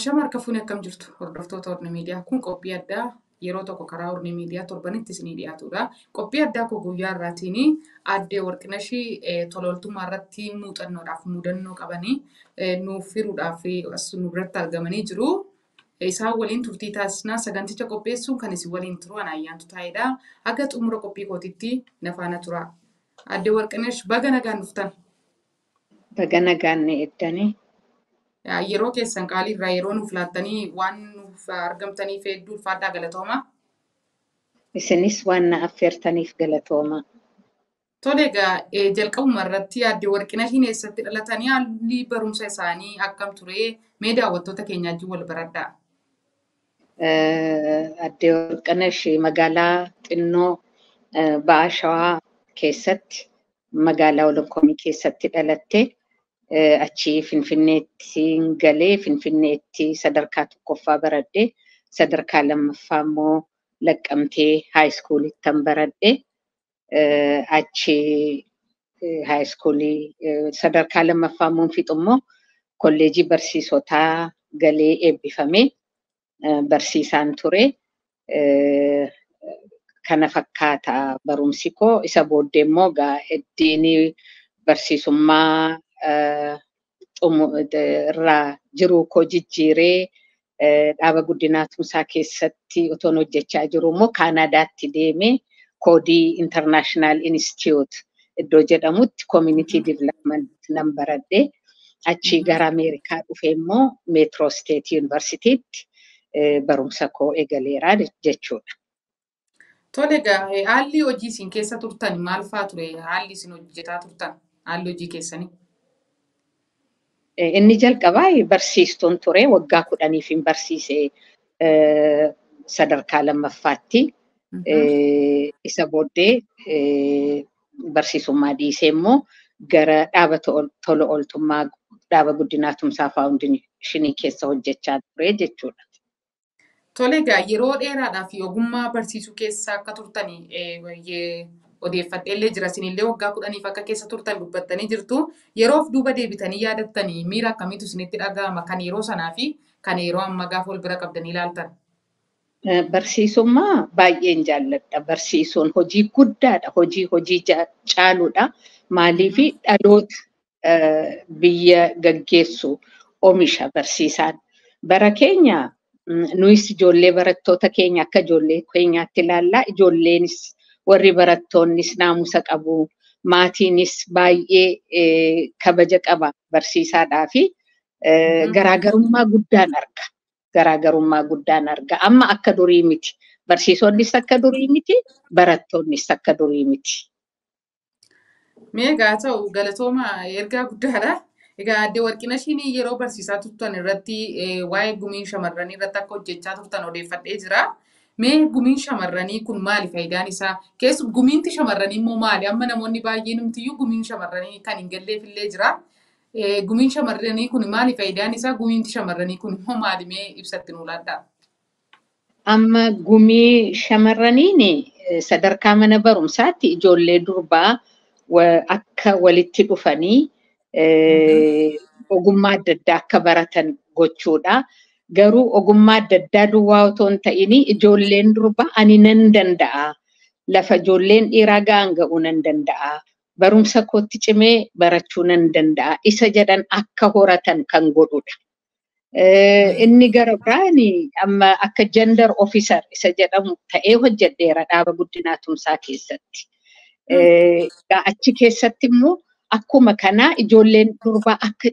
Ashama harka fuunee akkam jirtu hordoftoota Horni Miidiyaa. Kun qophii addaa yeroo tokko karaa Horni Miidiyaa torbanitti isinii dhiyaatudha. Qophii addaa koo guyyaa irraatiin Aaddee Warqinashii tola irratti muuxannoodhaaf mudannoo qabanii nuuf hiruudhaaf as nu biratti argamanii jiru. Isaan waliin turtii taasisnaa. Saganticha qopheessuun kan isin waliin turu ana Ayyaantu Taa'eedha. Haga xumura qophii kootiitti na faana tura. Aaddee Warqinash, baga nagaan dhuftan. Baga nagaan na eeddanii. Yeroo keessan qaalii irraa yeroo nuuf laattanii waan nuuf argamtaniif hedduu ulfaadhaa, galatooma. Isinis waan na affeertaniif galatooma. Tole, egaa jalqabuma irratti Aaddee Warqinashiin eessatti dhalatanii, haalli barumsa isaanii akkam ture? Mee daawwattoota keenya wajjin wal baradhaa. Aaddee Warqinash magaalaa xinnoo Ba'a Shawaa keessatti, magaalaa Olonkoomii keessatti dhalatte. Achii Finfinneetti galee, Finfinneetti sadarkaa tokkoffaa baradhe. Sadarkaa lammaffaa immoo Laqqamtee high schoolittan baradhe. Achi high schoolii sadarkaa lammaffaa immoo fixu immoo kolleejii barsiisotaa galee eebbifame, barsiisaan ture. Kana fakkaata barumsi koo. Isa booddee immoo egaa heddiin barsiisummaa irraa jiruu koo jijjiiree, dhaaba guddinaa tumsaa keessatti otoon hojjechaa jiru immoo Kaanaadaatti deemee Coady International Institute iddoo jedhamutti Community Development nan baradhe. Achii gara Ameerikaa dhufee immoo Metro State Universitytti barumsa koo eegaleera jechuudha. Tole, egaa haalli hojii isin keessa turtan maal fa'aa ture? Haalli isin hojjetaa turtan, haalli hojii keessanii? Inni jalqabaa barsiistuun ture, waggaa 10f hin barsiise sadarkaa lammaffaatti. Isa booddee barsiisummaa dhiisee immoo gara dhaaba tola ooltummaa, dhaaba guddinaa tumsaa faawundeeshinii keessa hojjechaa ture jechuudha. Tole, egaa yeroo dheeraadhaaf ogummaa barsiisuu keessa akka turtanii odeeffadhee illee jira. Isinillee waggaa 10f akka keessa turtan dubbattanii jirtu. Yeroof duuba deebitanii yaadattanii miira akkamiitu isinitti dhaga'ama, kan yeroo sanaa fi kan yeroo ammaa gaafa wal bira qabdanii ilaaltan? Barsiisummaa baay'een jaalladha. Barsiisuun hojii guddaadha. Hojii hojii caaluudha. Maaliif, dhaloota biyya gaggeessu oomisha barsiisaan. Bara keenya nuyis ijoollee barattoota keenya akka ijoollee keenyaatti ilaallaa. Ijoolleenis, warri barattoonnis naamusa qabu. Maatiinis baay'ee kabaja qaba barsiisaadhaa fi garaagarummaa guddaan arga. Garaagarummaa guddaan arga. Amma akka durii miti. Barsiisonnis akka durii miti. Barattoonnis akka durii miti. Mee egaa ta'u, galatooma, ergaa guddaadha. Egaa Aaddee Warqinashiin, yeroo barsiisaa turtan irratti waa'ee gumii shamarranii irratti akka hojjechaa turtan odeeffadhee jira. Mee gumiin shamarranii kun maali faayidaan isaa? Keessu gumiinti shamarranii immoo maali? Amma namoonni baay'een numtiyyuu gumiin shamarranii kan hin galleef illee jira. Gumiin shamarranii kun maali faayidaan isaa? Gumiinti shamarranii kun immoo maali? Mee ibsatti nuu laadhaa? Amma gumii shamarraniin sadarkaa mana barumsaatti ijoollee durbaa akka walitti dhufanii ogummaa adda addaa akka baratan gochuudha. Garuu ogummaa adda addaa duwwaa otoo hin ta'in, ijoolleen durbaa ani nan danda'a. Lafa ijoolleen dhiiraa ga'an ga'uu nan danda'a. Barumsa kootti cimee barachuu nan danda'a. Isa jedhan akka horatan kan godhudha. Inni gara biraan amma akka gender officer isa jedhamu ta'ee hojjedheera dhaaba guddinaa tumsaa keessatti. Achi keessatti immoo akkuma kanaa ijoolleen durbaa akka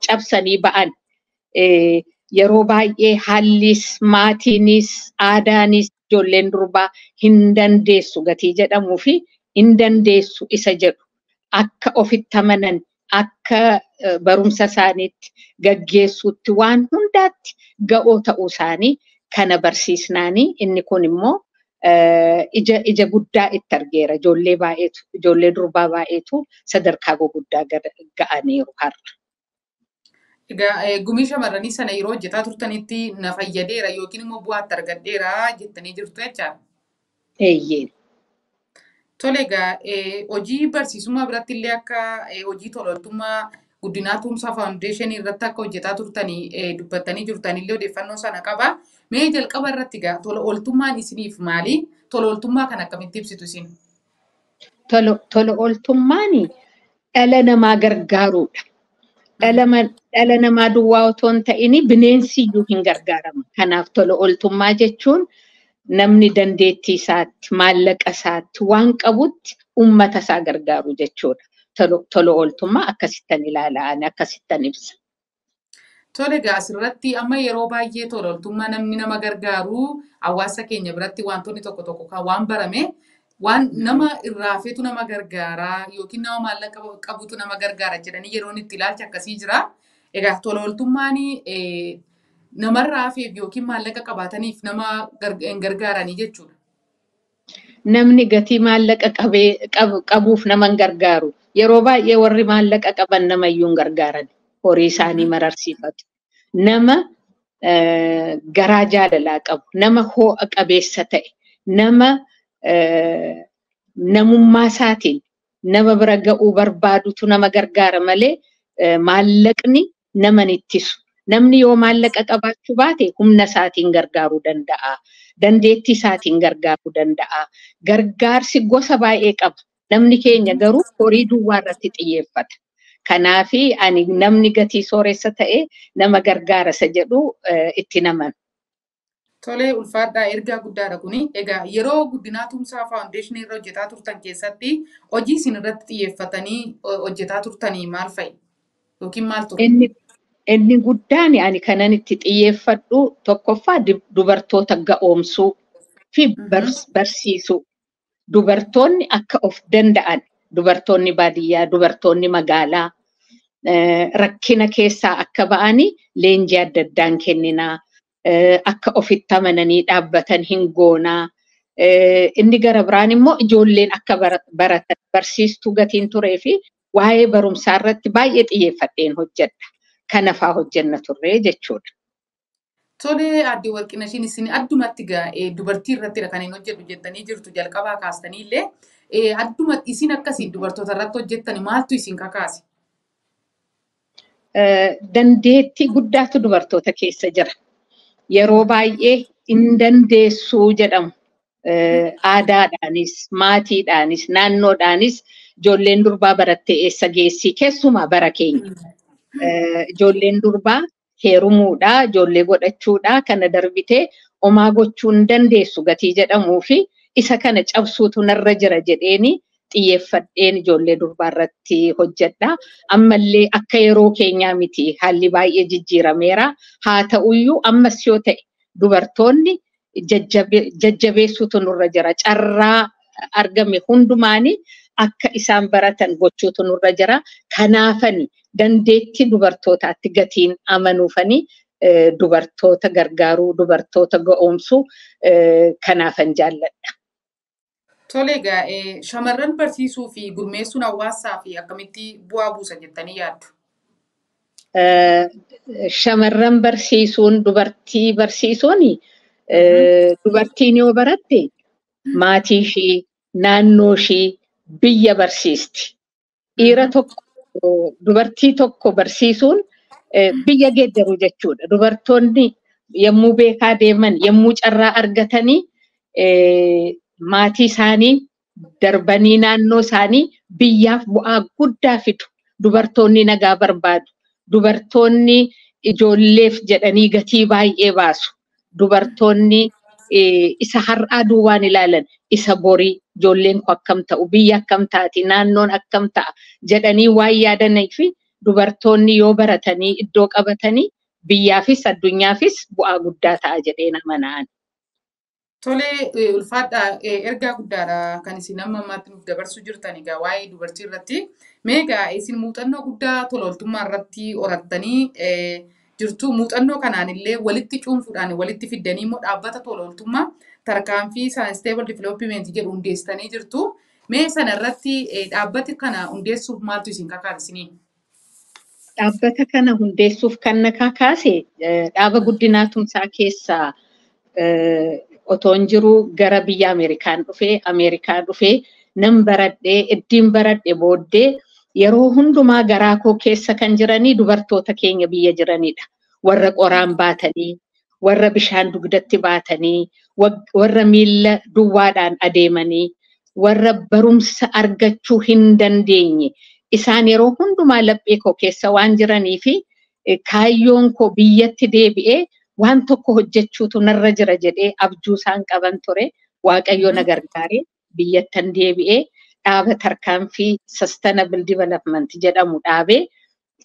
cabsanii ba'an, yeroo baay'ee haallis, maatiinis, aadaanis ijoolleen durbaa hin dandeessu gatii jedhamuu fi hin dandeessu isa jedhu akka ofitti amanan, akka barumsa isaaniitti gaggeessuutti, waan hundaatti ga'oo ta'uu isaanii kana barsiisnaanii, inni kun immoo ija guddaa itti argeera. Ijoollee baay'eetu, ijoollee durbaa baay'eetu sadarkaa guguddaa ga'aniiru har'a. Egaa gumii shamarranii sana yeroo hojjetaa turtanitti na fayyadeera yookiin immoo bu'aatti argadheera jettanii jirtu jechaadha. Eeyyee. Tole, egaa hojii barsiisummaa biratti illee akka hojii tola ooltummaa Guddinaa Tumsaa Faawundeeshinii irratti akka hojjetaa turtanii dubbattanii jirtanillee odeeffannoo sana qaba. Mee jalqaba irratti egaa tola ooltummaan isiniif maali? Tola ooltummaa kana akkamitti ibsitu isin? Tola ooltummaan dhala namaa gargaaruudha. Dhala namaa duwwaa otoo hin ta'in bineensi iyyuu hin gargaarama. Kanaaf tola ooltummaa jechuun namni dandeettii isaatti, maallaqa isaatti, waan qabutti uummata isaa gargaaru jechuudha. Tola ooltummaa akkasittan ilaala, ani akkasittan ibsa. Tole egaa asirratti amma yeroo baay'ee tola ooltummaa namni nama gargaaru hawaasa keenya biratti wantoonni tokko tokko kan waan barame waan nama irraa feetu nama gargaaraa yookiin nama maallaqa qabutu nama gargaara jedhanii yeroon itti ilaalcha akkasii jira. Egaa tola ooltummaan namarraa feef yookiin maallaqa qabaataniif nama hin gargaaranii jechuudha. Namni gatii maallaqa qabuuf nama hin gargaaru. Yeroo baay'ee warri maallaqa qaban namayyuu hin gargaaran. Horii isaanii mararsiifatu. Nama garaa jaalalaa qabu, nama ho'a qabeessa ta'e, nama namummaa isaatiin nama bira ga'uu barbaadutu nama gargaara malee maallaqni nama hin ittisu. Namni yoo maallaqa qabaachuu baate humna isaatiin gargaaruu danda'a. Dandeettii isaatiin gargaaruu danda'a. Gargaarsi gosa baay'ee qaba. Namni keenya garuu horii duwwaa irratti xiyyeeffata. Kanaafi ani namni gatii sooressa ta'e nama gargaara isa jedhu itti naman. Tolee, ulfaadhaa ergaa guddaadha kuni. Egaa yeroo Guddinaa Tumsaa Faawundeeshinii irra hojjetaa turtan keessatti hojii isin irratti xiyyeeffatanii hojjetaa turtanii maal fa'i? Yookiin maal ture? Inni guddaan ani kanan itti xiyyeeffadhu tokkoffaa dubartoota ga'oomsuu fi barsiisuu. Dubartoonni akka of danda'an, dubartoonni baadiyyaa, dubartoonni magaalaa rakkina keessaa akka ba'anii leenjii adda addaan kenninaa. Akka ofitti amananii dhaabbatan hin goonaa. Inni gara biraan immoo ijoolleen akka baratan barsiistuu gatiin turee fi waa'ee barumsaa irratti baay'ee xiyyeeffadheen hojjedha. Kana fa'aa hojjenna turre jechuudha. Tole, Aadde Warqinashiin, isin addumatti dubartii irrattidha kan hin hojjedhu jettanii jirtu jalqabaa kaastanii illee addumatti isin akkasiin dubartoota irratti hojjettani maaltu isin kakaase? Dandeettii guddaatu dubartoota keessa jira. Yeroo baay'ee hin dandeessuu jedhamu. Aadaadhaanis, maatiidhaanis, naannoodhaanis ijoolleen durbaa barattee eessa geessii keessumaa bara keenya. Ijoolleen durbaa heerumuudhaa, ijoollee godhachuudhaa kana darbitee homaa gochuu hin dandeessu gatii jedhamuu fi isa kana cabsuutu narra jira jedheeni xiyyeeffadheen ijoollee durbaa irratti hojjedha. Ammallee akka yeroo keenyaa miti, haalli baay'ee jijjiirameera. Haa ta'uyyuu ammas yoo ta'e dubartoonni jajjabeessuutu nurra jira. Carraa argame hundumaani akka isaan baratan gochuutu nurra jira. Kanaafani dandeettii dubartootaatti gatiin amanuufani dubartoota gargaaruu, dubartoota ga'oomsuu kanaafan jaalladha. Tole egaa, shamarran barsiisuu fi gurmeessuun hawaasaa fi akkamitti bu'aa buusa jettanii yaaddu? Shamarran barsiisuun, dubartii barsiisuun, dubartiin yoo baratte maatii ishii, naannoo ishii, biyya barsiisti. Dhiira tokko, dubartii tokko barsiisuun biyya geeddaru jechuudha. Dubartoonni yommuu beekaa deeman, yommuu carraa argatanii maatii isaanii darbanii naannoo isaanii biyyaaf bu'aa guddaa fidu. Dubartoonni nagaa barbaadu. Dubartoonni ijoolleef jedhanii gatii baay'ee baasu. Dubartoonni isa har'aa duwwaan ilaalan, isa borii ijoolleen koo akkam ta'u, biyya akkam taati, naannoon akkam ta'a jedhanii waan yaadanii fi dubartoonni yoo baratanii iddoo qabatanii biyyaafis addunyaafis bu'aa guddaa ta'a jedhee nama. Tole, ulfaadha, ergaa guddaadha kan isin amma ammaatti nuuf dabarsuu jirtan egaa waa'ee dubartii irratti. Mee egaa isin muuxannoo guddaa tola ooltummaa irratti horattanii jirtu. Muuxannoo kanaan illee walitti cuunfuudhaan walitti fiddanii immoo dhaabbata tola ooltummaa Tarkaanfii Sustainable Development jedhu hundeessitanii jirtu. Mee sana irratti dhaabbata kana hundeessuuf maaltu isin kakaase isinii? Dhaabbata kana hundeessuuf kan na kakaase dhaaba Guddinaa Tumsaa keessaa otoon jiru gara biyya Ameerikaan dhufee, Ameerikaa dhufee nan baradhee, ittiin baradhe booddee Yeroo hundumaa garaa koo keessa kan jiranii dubartoota keenya biyya jiranidha. Warra qoraan baatanii, warra bishaan dugdatti baatanii, warra miilla duwwaadhaan adeemanii, warra barumsa argachuu hin dandeenye. Isaan yeroo hundumaa laphee koo keessa waan jiranii fi kaayyoon koo biyyatti deebi'ee waan tokko hojjechuutu narra jira jedhee abjuu isaan qaban ture. Waaqayyo na gargaaree biyyattan deebi'ee dhaaba tarkaanfii Sustainable Development jedhamu dhaabee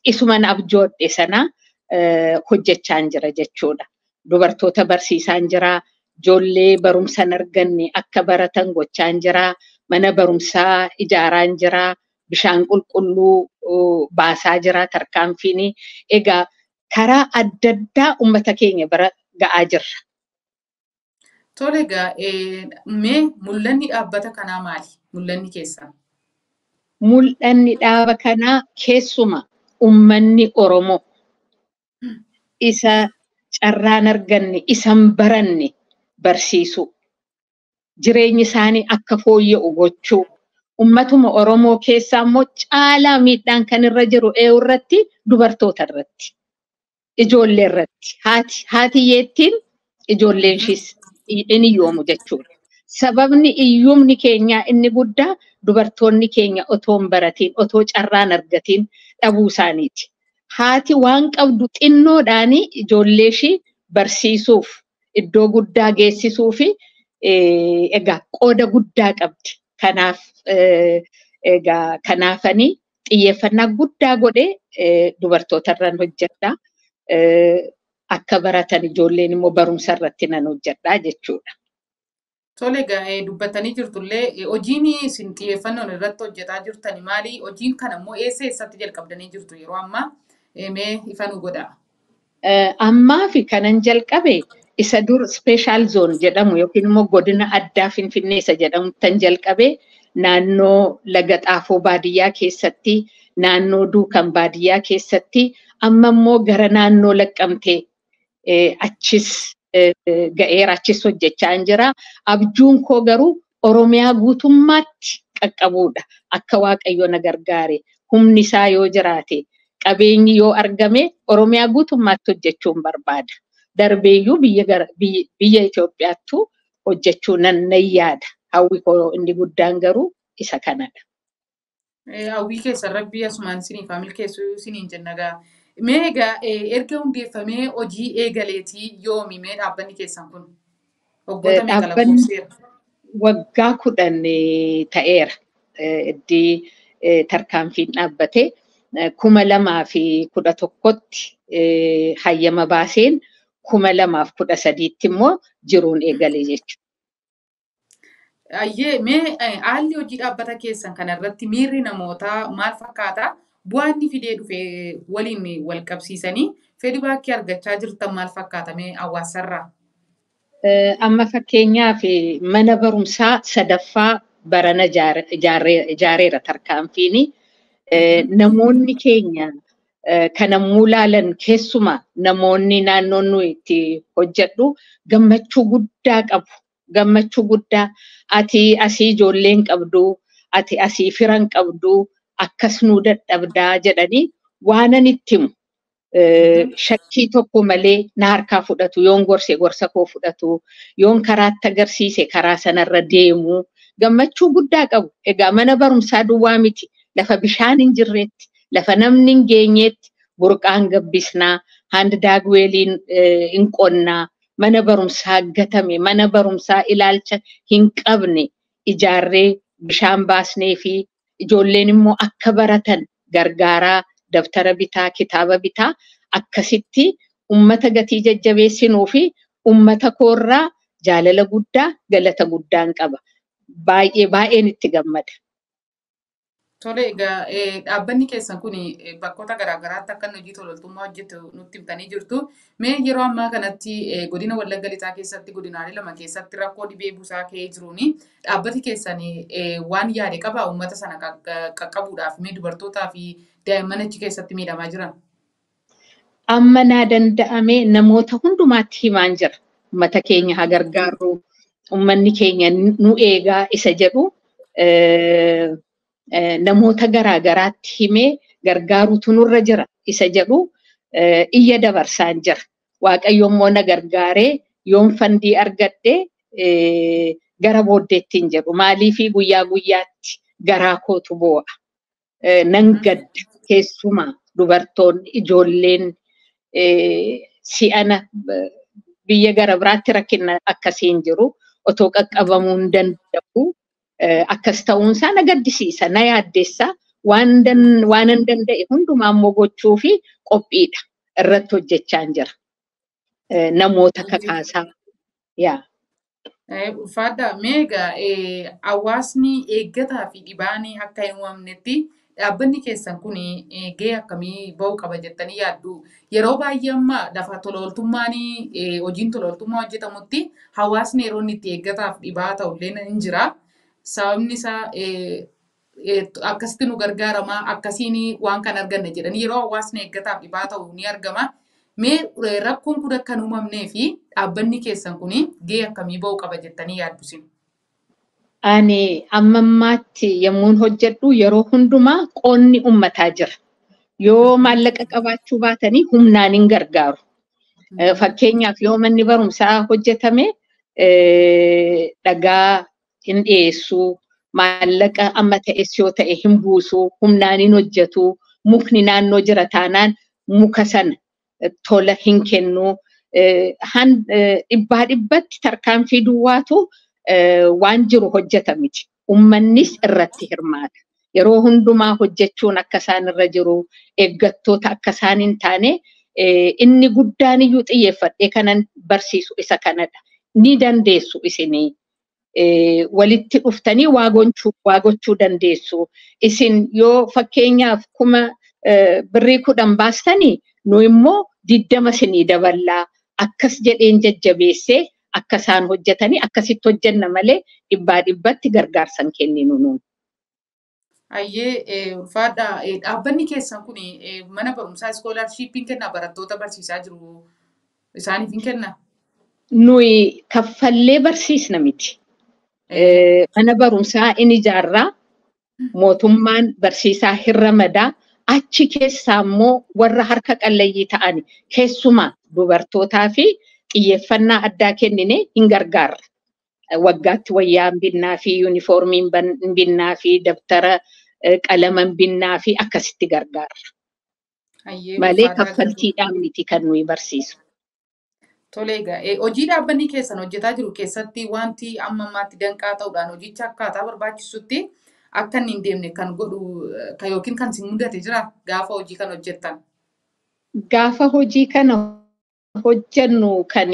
isuman abjoodhe sana hojjechaan jira jechuudha. Dubartoota barsiisaan jira, ijoollee barumsa hin arganne akka baratan gochaan jira, mana barumsaa ijaaraan jira, bishaan qulqulluu baasaa jira tarkaanfiin. Egaa karaa adda addaa uummata keenya bira ga'aa jirra. Tole egaa, mee mul'anni dhaabbata kanaa maali? Mul'anni keessan? Mul'anni dhaaba kanaa keessuma uummanni Oromoo isa carraan arganne, isan baranne barsiisuu, jireenyi isaanii akka fooyya'u gochuu, uummatuma Oromoo keessaa immoo caalaa miidhaan kan irra jiru eenyu irratti? Dubartoota irratti, ijoollee irratti, haati hiyyeettiin ijoolleen ishiis in hiyyoomu jechuudha. Sababni hiyyumni keenyaa inni guddaa dubartoonni keenya otoo hin baratiin, otoo carraan argatiin dhabuu isaaniiti. Haati waan qabdu xinnoodhaan ijoollee ishii barsiisuuf, iddoo guddaa geessisuu fi egaa qooda guddaa qabdi. Kanaaf egaa kanaafanii xiyyeeffannaa guddaa godhee dubartoota irraan hojjedha. Akka baratan ijoolleen immoo barumsa irratti nan hojjedha jechuudha. Tole egaa, dubbattanii jirtullee, hojiin isin xiyyeeffannoon irratti hojjetaa jirtan maali? Hojiin kana immoo eessa eessatti jalqabdanii jirtu yeroo ammaa? Mee ifa nu godhaa. Ammaa fi kanan jalqabe isa dur special zone jedhamu yookiin immoo godina addaa Finfinnee isa jedhamu tan jalqabe, naannoo Laga Xaafoo baadiyyaa keessatti, naannoo Duukan baadiyyaa keessatti, amma immoo gara naannoo Laqqamtee achis ga'eera, achis hojjechaa jira. Abjuun koo garuu Oromiyaa guutummaatti qaqqabuudha. Akka Waaqayyo na gargaare, humni isaa yoo jiraate, qabeenyi yoo argame, Oromiyaa guutummaatti hojjechuun barbaada. Darbeeyyuu biyya Itoophiyaattu hojjechuu nan yaada. Hawwi koo inni guddaan garuu isa kanadha. Hawwii keessan Rabbii asumaan isiniif haa milkeessu isiniin jenna gaa. Mee egaa, erga hundeeffamee hojii eegaleetii yoomi mee dhaabbanni keessan kun? Waggoota meeqa lakkoofseera? Waggaa 10 ta'eera. Iddii tarkaanfiin dhaabbate 2011tti hayyama baaseen, 2013tti immoo jiruun eegale jechuudha. Ayyee, mee haalli hojii dhaabbata keessan kana irratti miirri namootaa maal fakkaata? Bu'aan inni fidee dhufe waliin wal qabsiisanii feedback argachaa jirtan maal fakkaata mee hawaasarraa? Amma fakkeenyaaf mana barumsaa sadaffaa barana ijaareera tarkaanfiin. Namoonni keenya kan laalan, keessumaa namoonni naannoo nuyi itti hojjedhu, gammachuu guddaa qabu. Gammachuu guddaa, ati asii ijoolleen qabdu, ati asii firan qabdu, akkas nuu dadhabdaa jedhanii waanan itti himu shakkii tokko malee na harkaa fudhatu. Yoon gorse gorsa koo fudhatu, yoon karaatti agarsiise karaa sanarra deemu, gammachuu guddaa qabu. Egaa mana barumsaa duwwaa miti, lafa bishaan hin jirreetti, lafa namni hin geenyeetti burqaan gabbisnaa, hand dug welliin hin qonnaa, mana barumsaa gatame, mana barumsaa ilaalcha hin qabne ijaarree bishaan baasnee fi ijoolleen immoo akka baratan gargaaraa, dabtara bitaa, kitaaba bitaa, akkasitti ummata gatii jajjabeessinuu fi ummata koorraa jaalala guddaa, galata guddaan qaba. Baay'ee baay'een itti gammada. Tole egaa, dhaabbanni keessan kun bakkoota garaagaraatti akka inni hojii tololtummaa hojjetu nutti himtanii jirtu. Mee yeroo ammaa kanatti godina Wallagga Lixaa keessatti godinaalee lama keessatti rakkoo dhibee busaa ka'ee jiruuni dhaabbati keessan waan yaade qabaa uummata sana qaqqabuudhaaf, mee dubartootaa fi daa'imman achi keessatti miidhamaa jiran? Amma naa danda'ame namoota hundumaatti himaan jira. Uummata keenya haa gargaarru, uummanni keenya nu eegaa isa jedhu. Namoota garaagaraatti himee gargaaruutu nurra jira isa jedhu iyya dabarsaan jira. Waaqayyo immoo na gargaaree yoon fandii argadhe gara booddeetti hin jedhu. Maaliifii guyyaa guyyaatti garaa kootu boo'a. Nan gadda keessumaa dubartoonni ijoolleen si'ana biyya gara biraatti rakkina akkasii hin jiru. Otoo qaqqabamuu hin danda'u. Akkas ta'uunsaa na gaddisiisa, na yaaddeessa. Waan hin danda'e hundumaa immoo gochuu fi qophiidha. Irratti hojjechaa jira. Namoota kakaasaa. Yaa. Ulfaadha. Meegaa hawaasni eeggataa fi dhibaanii akka hin uumamnetti dhaabbanni keessan kun gahee akkamii bahuu qaba jettanii yaaddu? Yeroo baay'ee amma lafa tolooltummaan hojiin tolooltummaa hojjetamutti hawaasni yeroo inni itti eeggataaf dhibaa ta'ullee hin jira. Sababni isaa akkasitti nu gargaarama akkasiin waan kan arganne jedhanii yeroo hawaasni eeggataaf dhibaa ta'u ni argama. Mee rakkoon kun akka hin uumamnee fi dhaabbanni keessan kun gahee akkamii bahuu qaba jettanii yaaddu isin? Ani amma ammaatti yommuun hojjedhu yeroo hundumaa qoonni uummataa jira. Yoo maallaqa qabaachuu baatanii humnaan hin gargaaru. Fakkeenyaaf yoo manni barumsaa hojjetame dhagaa hin dhiyeessuu, maallaqa amma ta'es yoo ta'e hin buusuu, humnaan hin hojjetu, mukni naannoo jira taanaan muka sana tola hin kennu. Dhibbaa dhibbatti tarkaanfii duwwaatu waan jiru hojjeta miti. Uummannis irratti hirmaata. Yeroo hundumaa hojjechuun akka isaan irra jiru, eeggattoota akka isaan hin taane, inni guddaan iyyuu xiyyeeffadhee kanan barsiisu isa kanadha. Ni dandeessu isinii. Walitti dhuftanii waa gochuu dandeessu. Isin yoo fakkeenyaaf 10,000 baastanii nu immoo 20 isinii daballaa akkas jedheen jajjabeessee akka isaan hojjetanii akkasitti hojjenna malee dhibbaa dhibbatti gargaarsan kenninu nuun. Ayyee ulfaadha. Dhaabbanni keessan kun mana barumsaa iskoolaarshiippiin kennaa barattoota barsiisaa jiru isaaniif hin kennaa? Nuyi kaffallee barsiisna miti. Mana barumsaa in ijaarraa mootummaan barsiisaa hin ramadaa achi keessaa immoo warra harka qalleeyyii ta'an keessumaa dubartootaa fi xiyyeeffannaa addaa kennine hin gargaarra. Waggaatti wayyaa binnaa fi yuunifoormii binnaa fi dabtara qalama binnaa fi akkasitti gargaarra. Malee kaffaltiidhaan miti kan nuyi barsiisu. Tole egaa hojii dhaabbanni keessan hojjetaa jiru keessatti wanti amma ammaatti danqaa ta'uudhaan hojicha akkaataa barbaachisutti akka inni hin deemne kan godhu yookiin kan si mudate jira gaafa hojii kana hojjettan. Gaafa hojii kana hojjennu kan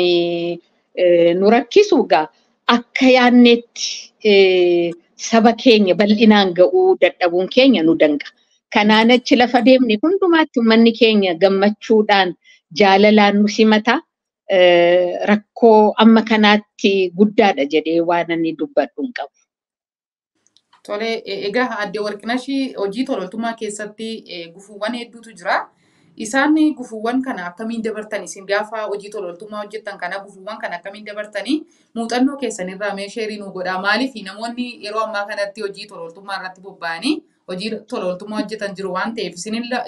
nu rakkisu egaa akka yaadnetti saba keenya bal'inaan ga'uu dadhabuun keenya nu danqa. Kanaan achi lafa deemne hundumaatti uummanni keenya gammachuudhaan jaalalaan nu simata. Rakkoo amma kanaatti guddaadha jedhee waan ani dubbadhu hin qabu. Tole egaa Aadde Warqinashii hojii tolooltummaa keessatti gufuuwwan hedduutu jira. Isaan gufuuwwan kana akkamiin dabartan isin gaafa hojii tolooltummaa hojjettan kana gufuuwwan kana akkamiin dabartanii muuxannoo keessanirraa mee sheerii nu godhaa. Maaliif namoonni yeroo ammaa kanatti hojii tolooltummaa irratti bobba'anii hojii tolooltummaa hojjetan jiru waan ta'eef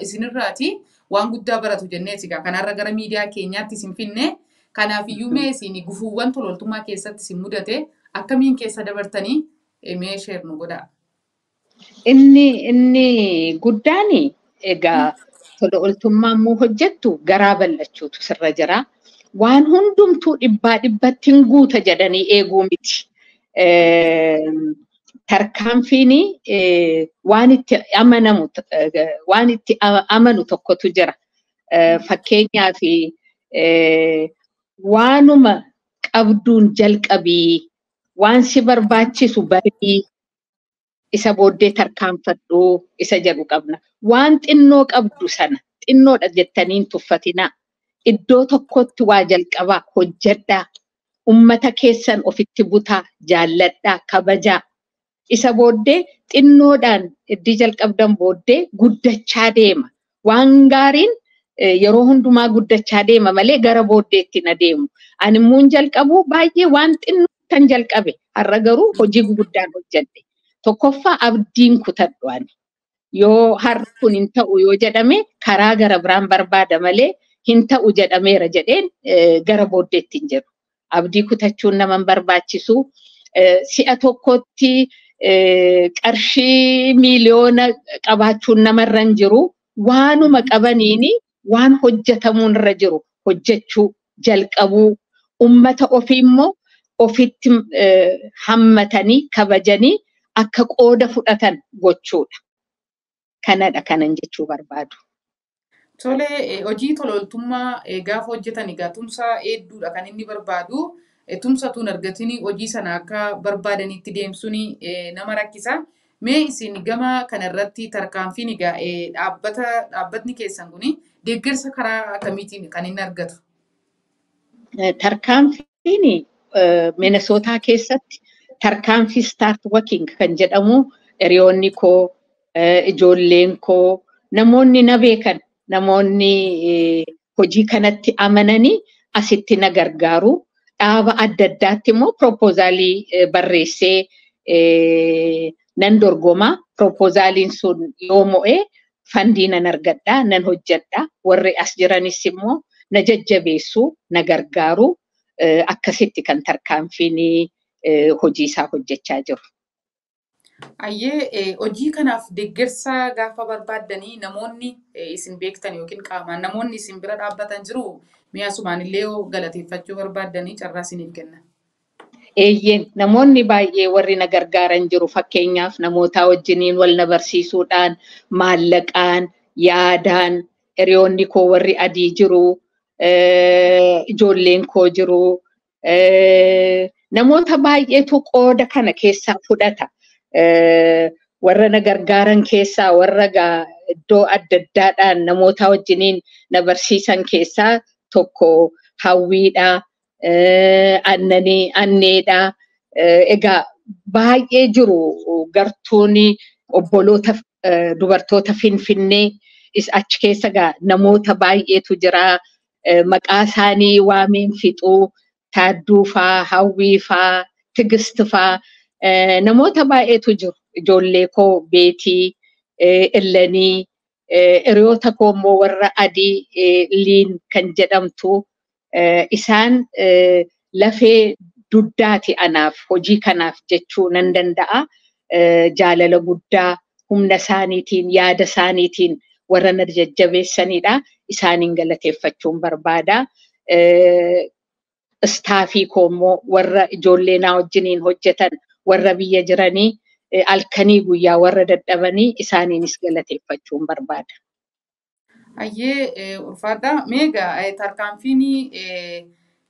isinirraati waan guddaa baratu jenneeti egaa kanarra gara miidiyaa keenyaatti isin finne. Kanaafiyyuu mee isin gufuuwwan tolooltummaa keessatti isin mudate akkamiin keessa dabartanii mee sheer nu godhaa. Inni guddaan egaa tola ooltummaa immoo hojjettu garaa bal'achuutu sirra jira. Waan hundumtuu dhibbaa dhibbatti hin guuta jedhanii eeguu miti. Tarkaanfiin waan itti amanamu waan itti amanu tokkotu jira. Fakkeenyaaf waanuma qabduun jalqabii waan si barbaachisu barii isa booddee tarkaanfadhuu isa jedhu qabna. Waan xinnoo qabdu sana xinnoodha jettanii hin tuffatinaa. Iddoo tokkotti waa jalqabaa hojjedhaa. Ummata keessan ofitti butaa, jaalladhaa, kabajaa. Isa booddee xinnoodhaan iddii jalqabdan booddee guddachaa deema. Waan gaariin yeroo hundumaa guddachaa deema malee gara booddeetti hin adeemu. Ani immoo jalqabu baay'ee waan xinnoo kan jalqabe har'a garuu hojii guguddaan hojjedhe. Tokkoffaa abdiin kutadhu ani. Yoo har'a kun hin ta'u yoo jedhame karaa gara biraan barbaada malee hin ta'u jedhameera jedheen gara booddeetti hin jedhu. Abdii kutachuun nama hin barbaachisu. Si'a tokkotti qarshii miiliyoona qabaachuun namarra hin jiru. Waanuma qabaniini waan hojjetamuun irra jiru hojjechuu jalqabuu ummata ofii immoo ofitti hammatanii kabajanii akka qooda fudhatan gochuudha. Kanadha kanan jechuu barbaadu. Tole, hojii tolooltummaa gaafa hojjetan egaa tumsa hedduudha kan inni barbaadu. Tumsa tun argatini hojii sana akka barbaadanitti deemsuun nama rakkisa. Mee isin gama kanarratti tarkaanfiin egaa dhaabbatni keessan kun deeggarsa karaa akkamiitiin kan inni argatu? Tarkaanfiin Minnesota keessatti tarkaanfii Start Working kan jedhamu hiriyoonni koo, ijoolleen koo, namoonni na beekan, namoonni hojii kanatti amananii asitti na gargaaru. Dhaaba adda addaatti immoo proposaalii barreessee nan dorgoma. Proposaaliin sun yoo mo'e fandii nan argadha, nan hojjedha. Warri as jiranis immoo na jajjabeessu, na gargaaru. Akkasitti kan tarkaanfiin hojii isaa hojjechaa jiru. Ayyee, hojii kanaaf deeggarsa gaafa barbaaddanii namoonni isin beektan yookiin qaamaan namoonni isin bira dhaabbatan jiru, mi'a asumaan illee galateeffachuu barbaaddanii carraa isiniif kenna. Eeyyeen, namoonni baay'ee warri na gargaaran jiru. Fakkeenyaaf namoota wajjiniin wal na barsiisuudhaan, maallaqaan, yaadaan hiriyoonni koo warri adii jiru, ijoolleen koo jiru, namoota baay'eetu qooda kana keessaa fudhata. Warra na gargaaran keessaa, warra iddoo adda addaadhaan namoota wajjiniin na barsiisan keessaa tokko Hawwiidha, Annanii, Anneedha. Egaa baay'ee jiru. Gartuun obboloota dubartoota Finfinnee achi keessa gaa namoota baay'eetu jira. Maqaa isaanii waameen fixuu, Taadduu faa, Hawwii faa, Tigist faa, namoota baay'eetu jiru. Ijoollee koo Beetii, Illanii, hiriyoota koo immoo warra adii Liin kan jedhamtu, isaan lafee dugdaati anaaf hojii kanaaf jechuu nan danda'a. Jaalala guddaa humna isaaniitiin, yaada isaaniitiin warra na jajjabeessanidha. Isaaniin galateeffachuun barbaada. Istaafii koo immoo warra ijoollee naa wajjiniin hojjetan, warra biyya jiranii, halkanii guyyaa warra dadhabanii, isaaniinis galateeffachuun barbaada. Ayyee, ulfaadha. Meegaa tarkaanfiin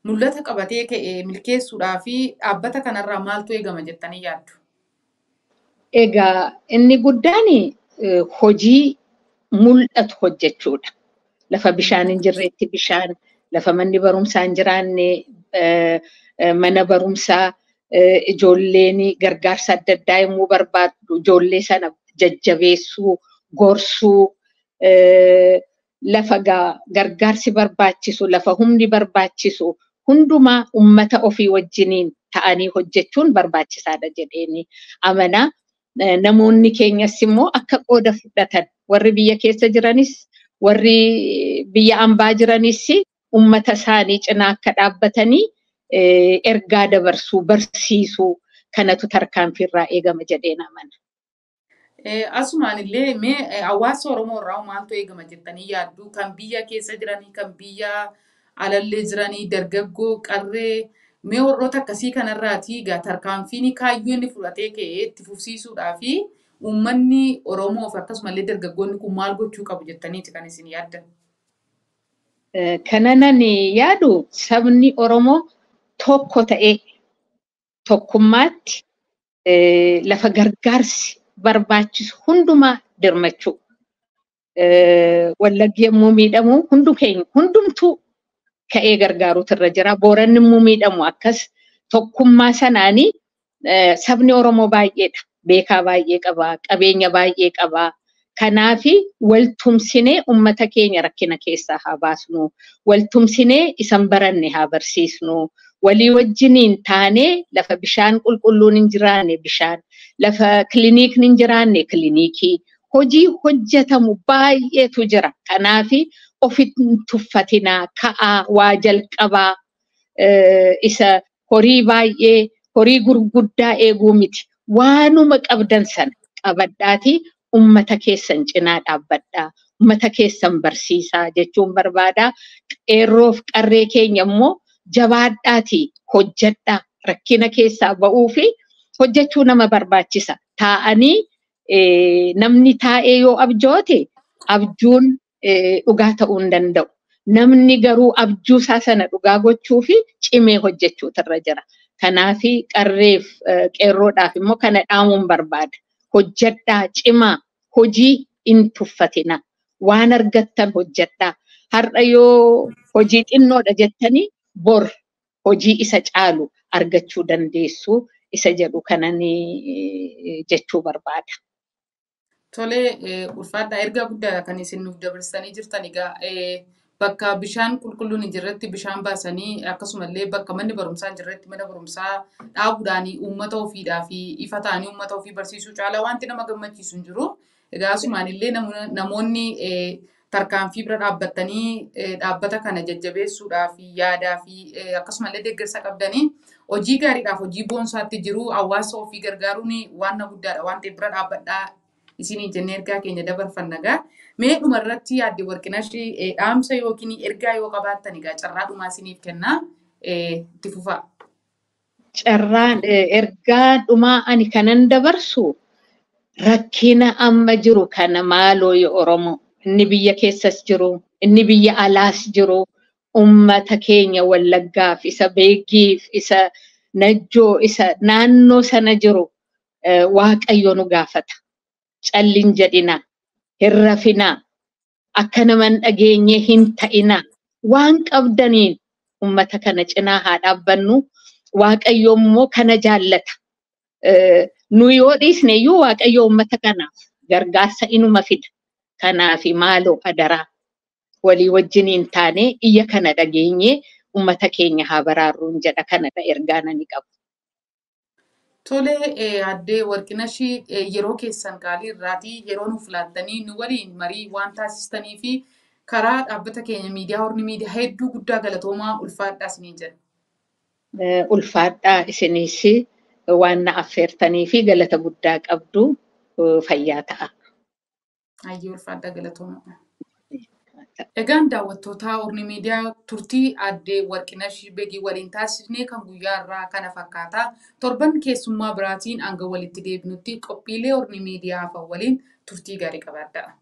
mul'ata qabatee ka'e milkeessuudhaa fi dhaabbata kanarraa maaltu eegama jettanii yaaddu? Egaa inni guddaan hojii mul'atu hojjechuudha. Lafa bishaan hin jirretti bishaan, lafa manni barumsaa hin jiraanne mana barumsaa, ijoolleen gargaarsa adda addaa yommuu barbaaddu ijoollee sana jajjabeessuu, gorsuu, lafa gargaarsi barbaachisu, lafa humni barbaachisu hundumaa ummata ofii wajjiniin ta'anii hojjechuun barbaachisaadha jedheeni amanaa. Namoonni keenyas immoo akka qooda fudhatan, warri biyya keessa jiranis warri biyya ambaa jiranis ummata isaanii cinaa akka dhaabbatanii ergaa dabarsuu, barsiisuu, kanatu tarkaanfiirraa eegama jedheen amana. Asumaan illee mee hawaasa Oromoo irraa maaltu eegama jettanii yaaddu? Kan biyya keessa jiranii, kan biyya alallee jiranii, dargaggoo, qarree, mee warroota akkasii kanarraati egaa tarkaanfiin kaayyoo inni fudhatee ka'ee itti fufsiisuudhaa fi uummanni Oromoo fi akkasumallee dargaggoonni kun maal gochuu qabu jettaniiti kan isin yaaddan? Kana nan yaadu, sabni Oromoo tokko ta'ee tokkummaatti lafa gargaarsi barbaachisu hundumaa dirmachuu. Wallaggi yommuu miidhamu hundu keenya hundumtuu ka'ee gargaaruutu irra jira. Booranni immoo miidhamu akkas tokkummaa sanaanii sabni Oromoo baay'eedha. Beekaa baay'ee qaba, qabeenya baay'ee qaba. Kanaafi waltumsinee uummata keenya rakkina keessaa haa baasnu. Waltumsinee isan baranne haa barsiisnu. Walii wajjiniin taanee lafa bishaan qulqulluun hin jiraanne bishaan, lafa kilinikni hin jiraanne kilinikii, hojii hojjetamu baay'eetu jira. Kanaafi ofitti hin tuffatinaa, ka'aa, waa jalqabaa, isa horii baay'ee, horii gurguddaa eeguu miti. Waanuma qabdan sana qabadhaatii ummata keessan cinaa dhaabbadhaa, ummata keessan barsiisaa jechuun barbaadaa. Qeerroof qarree keenya immoo jabaadhaatii hojjedhaa, rakkina keessaa ba'uu fi hojjechuu nama barbaachisa. Taa'anii namni taa'ee yoo abjoote abjuun dhugaa ta'uu hin danda'u. Namni garuu abjuu isaa sana dhugaa gochuu fi cimee hojjechuutu irra jira. Kanaafi qarreef qeerroodhaaf immoo kana dhaamuun barbaada. Hojjedhaa, cimaa, hojii hin tuffatina. Waan argattan hojjedhaa. Har'a yoo hojii xinnoodha jettanii bor hojii isa caalu argachuu dandeessu isa jedhu kanan jechuu barbaada. Tolee, ulfaadhaa ergaa guddaa kan isin nuuf dabarsanii jirtan egaa bakka bishaan qulqulluun hin jirretti bishaan baasanii akkasumallee bakka manni barumsaa hin jirretti mana barumsaa dhaabuudhaan uummata ofiidhaa fi ifa ta'anii uummata ofii barsiisuu caalaa wanti nama gammachiisu hin jiru. Egaa asumaan illee namoonni tarkaanfii bira dhaabbatanii dhaabbata kana jajjabeessuudhaa fi yaadaa fi akkasumallee deeggarsa qabdanii hojii gaariidhaaf hojii boonsaatti jiru hawaasa ofii gargaaruun waan guddaadha waan ta'eef bira dhaabbadhaa isinii jennee ergaa keenya dabarfanna egaa. Mee dhumarratti Aadde Warqinash dhaamsa yookiin ergaa yoo qabaattan egaa carraa dhumaa isiniif kennaa itti fufaa. Carraan ergaa dhumaa ani kanan dabarsu rakkina amma jiru kana maaloo yoo Oromoo inni biyya keessas jiru inni biyya alaas jiru ummata keenya Wallaggaaf isa Beegiif isa Najjoo isa naannoo sana jiru Waaqayyo nu gaafata. Callin jedhina, hin rafinaa, akka nama hin dhageenye hin ta'inaa. Waan qabdaniin ummata kana cinaa haa dhaabbannu. Waaqayyo immoo kana jaallata. Nu yoo dhiisne iyyuu Waaqayyo ummata kanaaf gargaarsa inuma fida. Kanaafi maaloo adaraa walii wajjiniin taanee iyya kana dhageenye ummata keenya haa baraarruun jedha kanadha ergaa nani qabu. Tolee, Aadde Warqinash yeroo keessan qaalii irraatii yeroo nuuf laattanii nu waliin marii waan taasistanii fi karaa dhaabbata keenya miidiyaa Horni Miidiyaa hedduu guddaa galatoomaa ulfaadhaa isiniin jedha. Ulfaadhaa isinis waan na affeertanii fi galata guddaa qabdu fayyaa ta'a. Ayyee ulfaadhaa galatoomaa. Egaan daawwattoota Horni Miidiyaa turtii Aadde Warqinash Beegii waliin taasisnee kan guyyaa irraa kana fakkaata. Torban keessummaa biraatiin hanga walitti deebinutti qophiilee Horni Miidiyaa hafan waliin turtii gaarii qabaadhaa.